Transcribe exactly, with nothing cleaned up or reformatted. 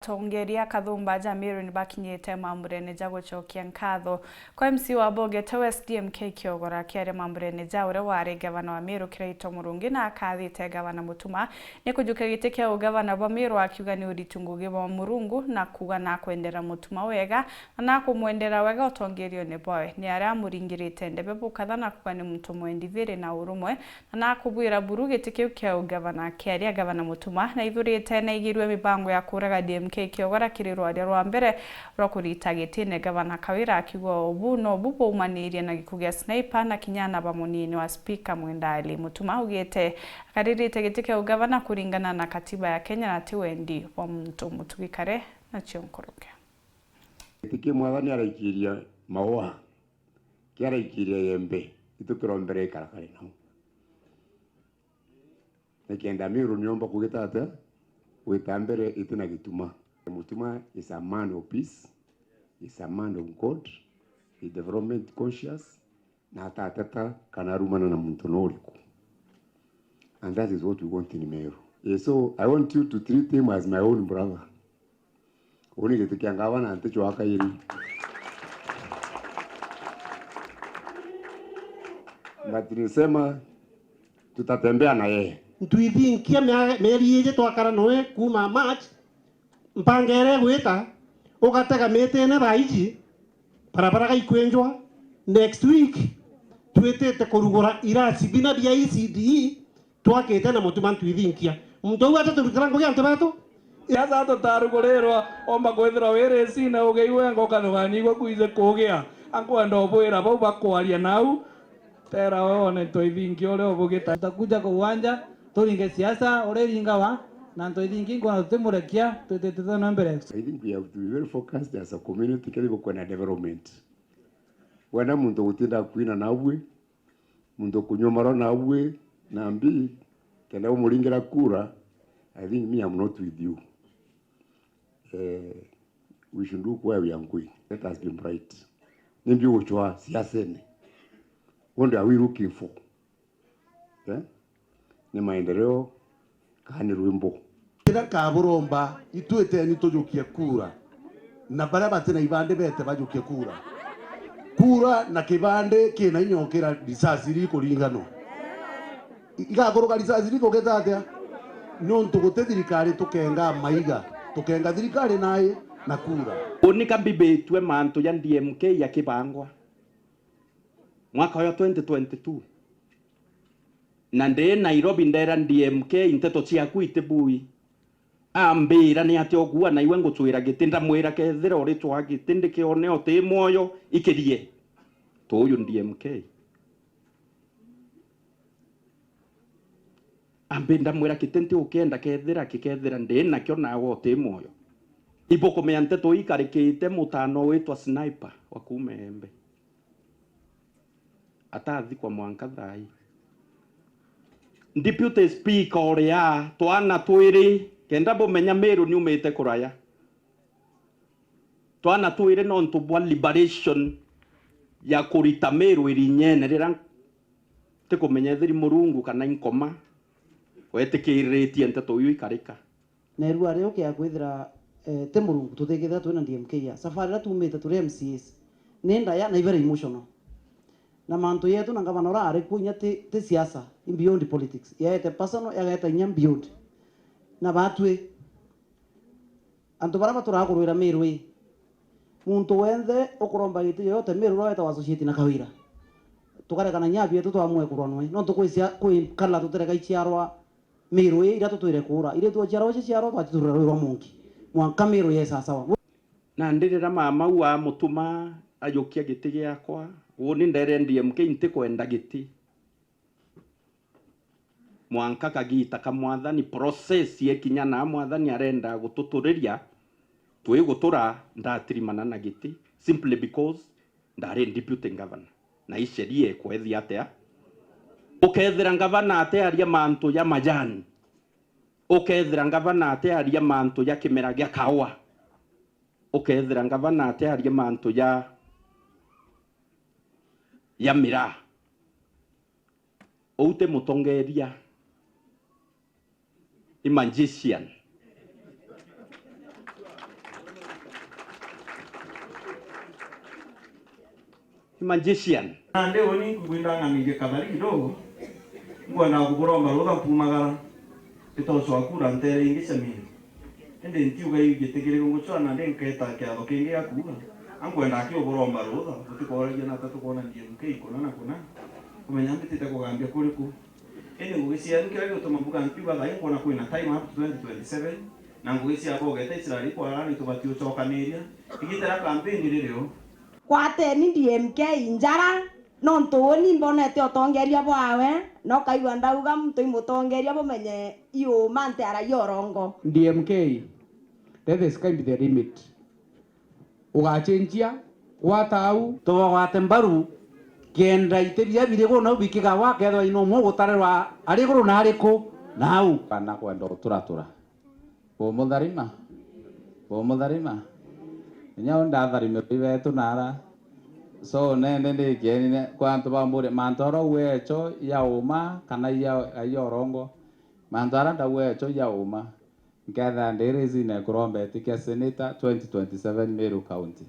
Atongeria Kathumba ja Meru ni bakinyite mambũrene ja gucokia nkatho kwa M C wa Bogete West D M K Kiogora. Akiaria mambũrene ja uria wari gavana wa Meru Kiraitu Murungi na akathite gavana Mutuma ni kujukia giti kia ugavana bwa Meru, akiuga ni uritu ngugi bwa Murungu na kuuga na kwendera Mutuma wega na na kumwendera wega utongerione bwawe. Ni aria amuringirite ndebe bukatha na kuuga ni muntu mwendi thiri na urumwe na nakubwira buru giti kiu kia ugavana. Akiaria, gavana Mutuma naithurite naigirue mibango ya kuuraga D M K Kiogora kiri rwaria rwa mbere rwa kurita gitine gavana Kawira, akiuga ubu nobu bwaumanirie na giku gia Sniper na kinya na ba munini wa spika Mwenda Ali. Mutuma augite akaririte giti kia ugavana kuringana na katiba ya Kenya na ti wendi bwa muntu. Mutugi Kare nacio nkuruki. Giti kiu mwathani araikiria maua, kiaraikiria yembe, itu kirombere ikarakare nau. Nikenda Meru niomba kugita atia? Gwita mbere itina gituma. Mutuma is a man of peace, is a man of God, is development conscious, na atateta kana arumana na muntu no uriku. And that is what we want in Meru. Eh, so I want you to treat him as my own brother. Uni giti kia ngavana nticwaa kairi. But nilisema tutatembea na yeye. Ntwithinkia mia-, mieri iji twakara noe kuuma March, mpangere gwita, ugatega mitine thaa iji, barabara gaikwenjwa, next week, twitite kurugura irasi bina bia E C D E, twakite na Mutuma Ntwithinkia. Muntu uu atiturutira ngugi antu betu? Siasa tutarugurirwa, omba kwithirwa wi racine, ugei wenga ukanyuganyigua kwiji kugia. Ankwenda ubwira bau bakwaria nau, tera we one Ntwithinkia uria ubugita. Tutakuja kwa uwanja, turinge siasa uria iringawa, na Ntwithinkia nkwona tutimurekia, twitite na mbere. I think we have to be very focused as a community, kethira kwina development. Wenda muntu gutinda kwina nawe, muntu kunyua maro nawe, na mbi, kenda umuringira kura, I think me, I'm not with you. Eh, we should look where we are going. Let us be bright. Nimbi ugucwa siasene? What are we looking for? Eh? Ni maendeleo kana ni rwimbo? Kira kaburomba, itwiteni tujukie kura. Na baria batina ibandi bete bajukie kura. Kura na kibandi kina inya ukira risasi iri kuringanwa. I-, igakuruka risasi iri kugita atia? Niuntu guti thirikari tukenga maiga. Tukenga thirikari nai na kura. Uni ka mbibitue mantu ja D M K ya kibangwa. Mwaka uyu twenty twenty-two. Na ndi Nairobi ndera D M K, "Nteto ciaku itibui." Ambira, "Ni atia ukuua na iwe ngucwira giti?" Ndamwira, "Kethira uricwaa giti ndikione uti mwoyo, ikirie." Tuuyu D M K. Ambi ndamwira, "Giti ntiukienda kethira, kikethira ndi nakio nawe uti mwoyo." Ibukumenya nteto ikarikite mutano witwa Sniper wa kuuma Embe. Atathikwa mwanka thaa ii. Deputy Speaker uria, twana twiri, kenda bumenya Meru niumite kuraya. Twana twiri nontu bwa liberation ya kurita Meru irinyene riria ntikumenya ethiri Murungu kana inkoma wetikiriritie nteto iu ikarika. Na irua riu kia kwithira, eh, ti Murungu, tutikithira twina D M K ya. Safari iria tumite turi M C As, ni ndaya na i very emotional. Na mantu yetu na ngavana uria ari kuo inya ti, ti siasa, i beyond politics. Yaete personal, yageta inya beyond. Na batwi, antu baria baturaga kurwira Meru ii, muntu wenthe ukuromba giti yoyote Meru uria wetagwa associate na Kawira, tukarekana inya bietu twamue kurwa nwe. Nontu kwi cia-, kwi kala tutireka iciarwa Meru ii iria tutwire kuura, iria twaciarwa, ciciarwa, twatiturira rui rwa munki. Mwanka Meru ye sasawa. Nandi riria mama uu amutuma ajukia giti giakwa, uuni ndere D M K ntikwenda giti. Mwanka kagiita ka Mwathani, process yekinya na Mwathani arenda gututuriria, twi gutura ndatirimana na giti, simply because ndari deputy governor, na i sheria ikwethia atia? Ukethira ngavana atiaria mantu ja majani, ukethira ngavana atiaria mantu ja kimera gia kaua, ukethira ngavana atiaria mantu ja, ja miraa, uu ti mutongeria. I magician. Magician. Nandi uni nkwigua indang'anirie kathari kidogo. Nkwenda kuburomba rutha mpumagara. Itocwa kura ntere ingi cia Meru. Indi ntiuga iu njitikirikwa ngucwa nandi nketa kiatho kingi gia kuuga. Ankwenda aki uburomba rutha, butikoragia nata tukwona D M K kuna na kuna. Kumenya mbitite kugambia kuriku. Indi ngugi cienu kiria giutuma mbuga ntiuga thaai nkwona kwina time up to twenty twenty-seven, na ngugi cia bogete icirari kwarani tubati ucokaniria. Igita ria kampeni riri o. Kwateni D M K njara, nontu uni mbonete utongeria bwawe, na ukaigua ndauga muntu i mutongeria bumenye iuma nti aragia urongo. D M K, death is kind the limit. Ugacenjia, gwata au. Tubagwate mbaru, kenda iti biria biri guu nau bikigawa, kethirwa ina umwe ugutarerwa ari iguru na ari ku, na au. Kana kwenda uturatura. Bumutharima? Bumutharima? Inya u ndatharimirwe i betu nara. So, nende ndikienine kwa antu bambure, mantu aria ugwe echo ya uma kana ya, ya urongo? Mantu aria ndauga echo ya uma, nkethira ndi raisine kuromba iti kia senator twenty twenty-seven Meru County.